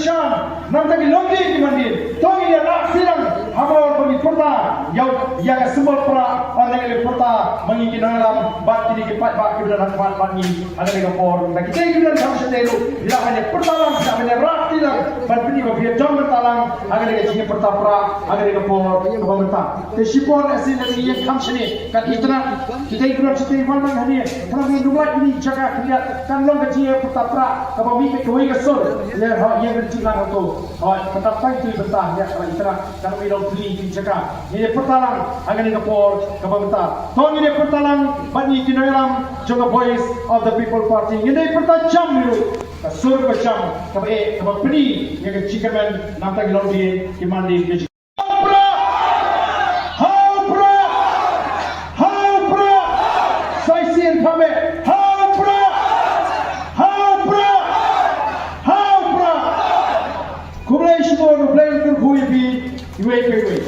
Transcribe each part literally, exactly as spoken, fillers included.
Shan, nangta ki longdien ki mandien. To ngin ïa rah sdang, ha bor ba ngin pyrta ïa, ïa ka symbol prah, bad ngin ïa pyrta ma ngi ki nongïalam bad kine ki paidbah kiba don ha khmat bad ngi ha kane ka por. Nangta kita kiba don kham shatei ruh, ïa ban ïa pyrta lang, ïa ban ïa rah sdang, ban pyni ba phi ïa don bynta lang ha kane ka jingïapyrta prah ha kane ka por kaba mynta. Te shipor, eh, shisien da ngi ïeng kham shane, kat itynnad kita kiba don shatei wan lang hangne, khnang ba ngin ym lait ïa kine ki jaka khyndiat, kan long ka jingïapyrta prah kaba mih beit kawei ka sur. Ïa, hooid, ïa ka jinglang hato. Hooid, mynta tang ïa ki bynta, ïa, kat itynnad, kan ym long khyndiat ki jaka. Ngin ïa pyrta lang ha kane ka por kaba mynta. To ngin ïa pyrta lang bad ngi ki nongïalam jong ka Voice of the People Party. Ngin ïa pyrta jam ruh, ka sur kaba jam, kaba eh, kaba pyni ïa ka jingkyrmen, nangta ki longdien ki mandien ki jing. Hau prah! Hau prah! Sa shisien pha meh. Hau prah! Hau prah! Hau prah! Khublei shibun, U Blei un kyrkhu ïa phi iwei pa iwei.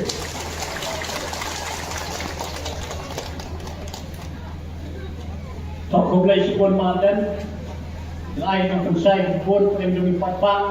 To khublei shibun Madan. Ai nongkynsai bun, em jong i paidbah.